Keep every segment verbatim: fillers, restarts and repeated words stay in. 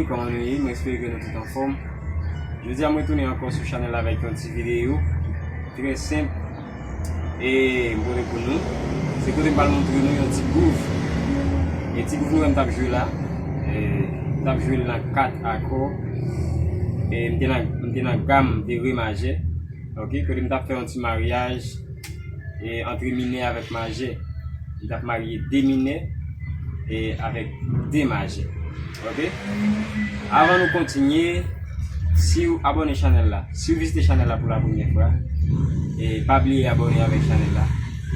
Kòman nou ye? Mwen espere ke nou tout anfòm. Jodi a, mwen tounen ankò sou chanèl la avèk yon ti videyo trè senp e m pote pou nou. Se kote m pral montre nou yon ti gwouv. E ti gwouv nou wè m t ap jwe la, e, m t ap jwe l nan kat akò. E m te nan, m te nan gam de re majè. Ok, kote m t ap fè yon ti maryaj e, antre minè avèk majè. M t ap marye de minè e avèk de majè. Ok? Anvan nou kontinye, si w abòne chanèl la, si w vizite chanèl la pou la premyè fwa, e pa bliye abòne avèk chanèl la.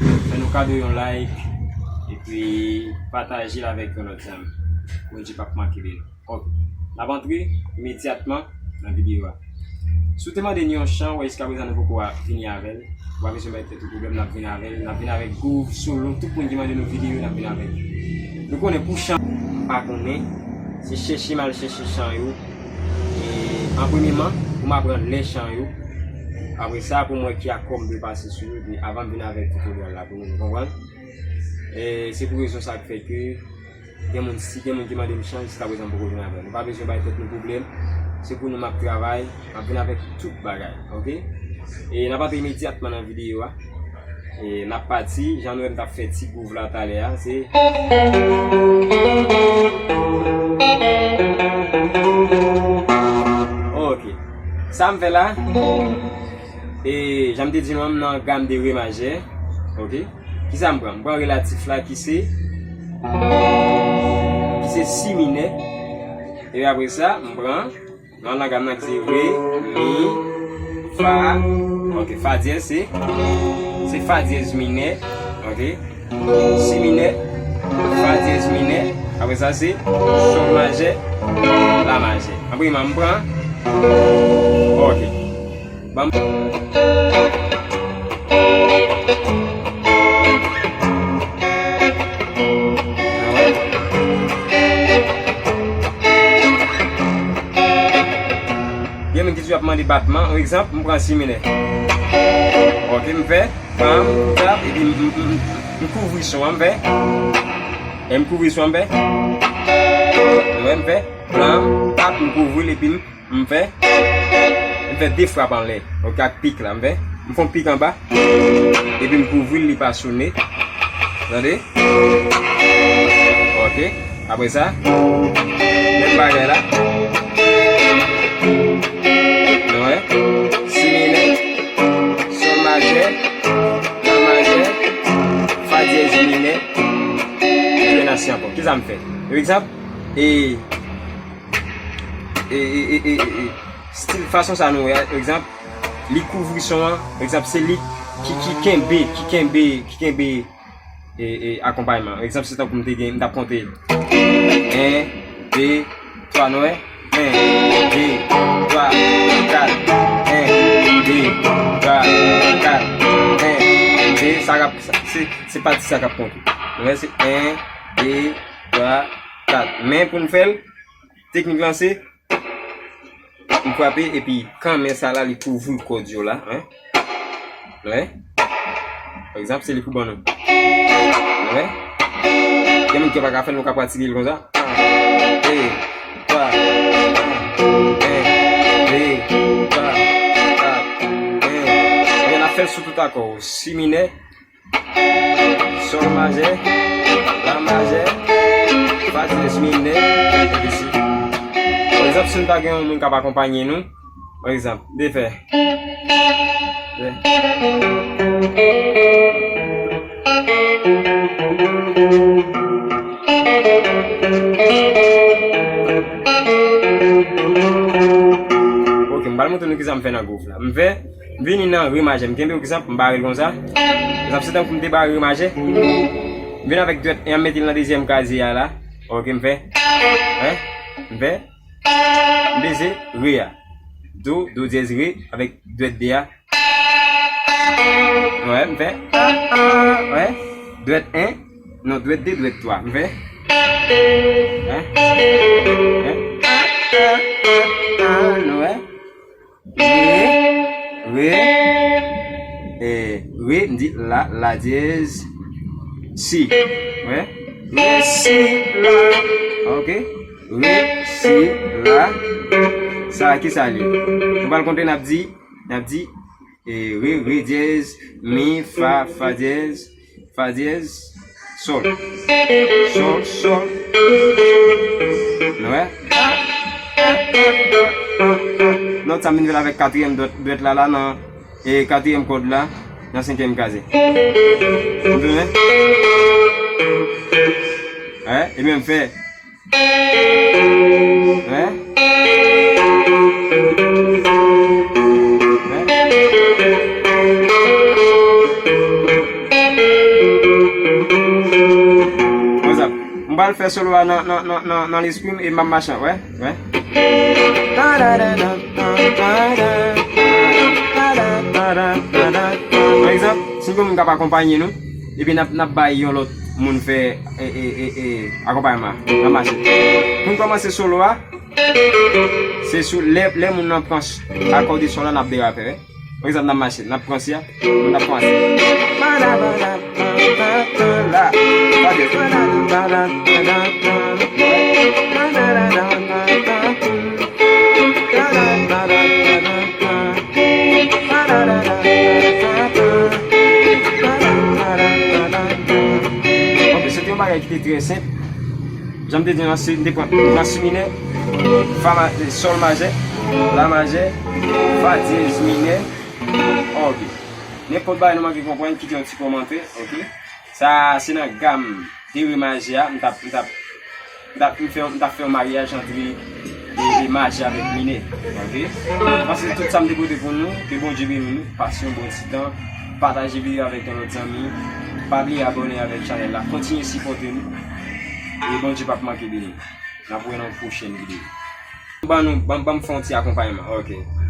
Fè nou kado yon like, epi pataje l avèk yon lòt zanmi. Bondye p ap manke beni w. Ok. N ap antre imedyatman nan videyo a. Si w te mande n yon chan, wè jiskaprezan nou poko vini avè l. Ou pa bezwen bay tèt ou pwoblèm, n ap vin avè l. N ap vin avèk gwouv, solo, tout moun ki mande nou videyo, n ap vin avè l. Nou konnen pou chan, m pa konnen. Se chèche m al chèche chan yo. E an premyeman, pou m aprann lè chan yo. Apre sa, pou m wè ki akò m dwe pase sou yo, epi avan m vin avèk tutorial la pou nou, nou konprann? E se pou rezon sa k fè ke gen moun, si gen moun ki mande m chan, jiskaprezan m poko vin avè l. Nou pa bezwen bay tèt nou pwoblèm. Se pou nou m ap travay, m ap vin avèk tout bagay, ok? E n ap antre imedyatman nan videyo a. E n ap pati, jan nou wè m t ap fè ti gwouv la talè a, se Ok. Sa m fè la, e jan m te di nou an, m nan gam de re majè, ok? Kisa m pran? M pran relatif la ki se, ki se si minè. Epi apre sa, m pran, m al nan gam nan ki se re, mi, fa, ok, fa dyèz se, se fa dyèz minè, ok? Si minè, fa dyèz minè, apre sa se sòl majè, la majè. Apre m pran, ok. Ban m. Gen moun ki toujou ap mande batman. Yon egzanp, m pran si minè. Ok, m fè, pam, tap, epi m, m, m, m kouvri son an, m fè. E m kouvri son an, m fè. Ou wè, m fè, pam, tap, m kouvri l, epi m M fè, m fè de frap anlè. Ok, ak pik la, m fè. M fè yon pik anba. Epi m kouvri l, li pa sone. Tande? Ok. Apre sa, menm bagay la. Nou wè? Si minè, sòl majè, la majè, fa dyèz minè. Epi n ap si ankò. Kisa m fè? Yon egzanp, e e, e, e, e, e, e, stil fason sa nou wè a, egzanp, li kouvri son an, egzanp, se li ki, ki kenbe, ki kenbe, ki kenbe, e, e, akonpayman. Egzanp, se tankou m te gen, m t ap konte en, de, twa, nou wè? En, de, twa, kat, en, de, twa, kat, en, de, sa k ap, sa, se, se pati sa k ap konte. Nou wè, se en, de, twa, kat. Men pou n fè l, teknik lan se, m frape epi kanmen sa la li kouvri kòd yo la, en. Wè? Pa egzanp, se li pou ban nou. Wè? Gen moun ki pa ka fè l, nou ka pratike l konsa. En, de, twa, en, de, twa, twa, en. Wè, n ap fè l sou tout akò. Si minè, sòl majè, la majè, fa dyèz minè, epi si. Pa egzanp, si nou ta gen yon moun k ap akonpanye nou, pa egzanp, de fè. De. Ok, m pral montre nou kisa m fè nan gwouv la. M fè M vini nan re majè. M kenbe egzanp, m bare l konsa. Egzanp, se tankou m te bare re majè. M vin avèk dwèt en an, m mete l nan dezyèm kazye a la. Ok, m fè. Wè? M fè. M peze re a. Do, do dyèz re, avèk dwèt de a. Wè, m fè. Wè? Dwèt en. Non, dwèt de, dwèt twa. M fè. Wè? Wè? Nou wè? Re, re, e, re, m di la, la dyèz, si. Wè? Re, si, la. Ok? Re, si, la. Sa a ki sa l ye? Nou pral konte, n ap di, n ap di, e, re, re dyèz, mi, fa, fa dyèz, fa dyèz, sòl. Sòl, sòl. Nou wè? Nòt sa m vin fè l avèk katriyèm dwèt, dwèt la, la nan, e katriyèm kòd la, nan senkyèm kaze. M tounen. Wè, e menm fè. Wè. Wè. What's up? M pral fè solo a nan, nan, nan, nan, nan lespri m e m ap mache, wè, wè. Pa egzanp, si n gen moun k ap akonpaye nou, epi n ap, n ap bay yon lòt moun fè, e, e, e, e, akonpayman, n ap mache. Pou n kòmanse solo a, se sou lè, lè moun nan pran akò de sòl la, n ap derape, wè. Pa egzanp, n ap mache, n ap pran si a, n ap pran si. La, gade. Ok, se te yon bagay ki te trè senp. Jan m te di nou an, se, m te pran, m pran si minè, fa ma-, sòl majè, la majè, fa dyèz minè. Ok. Nenpòt bagay nou manke konprann, kite yon ti kòmantè, ok? Sa a se nan gam de re majè a, m t ap, m t ap, m t ap, m fè, m t ap fè yon maryaj ant e, e majè avèk minè, ok? Paske tout sa m te pote pou nou, ke Bondye beni nou, pase yon bon ti tan, pataje videyo avèk yon lòt zanmi, pa bliye abòne avèk chanèl la, kontinye sipòte nou, e Bondye p ap manke beni nou. N ap wè nan yon pwochèn videyo. Ban nou, ban, ban m fè yon ti akonpayman. Ok.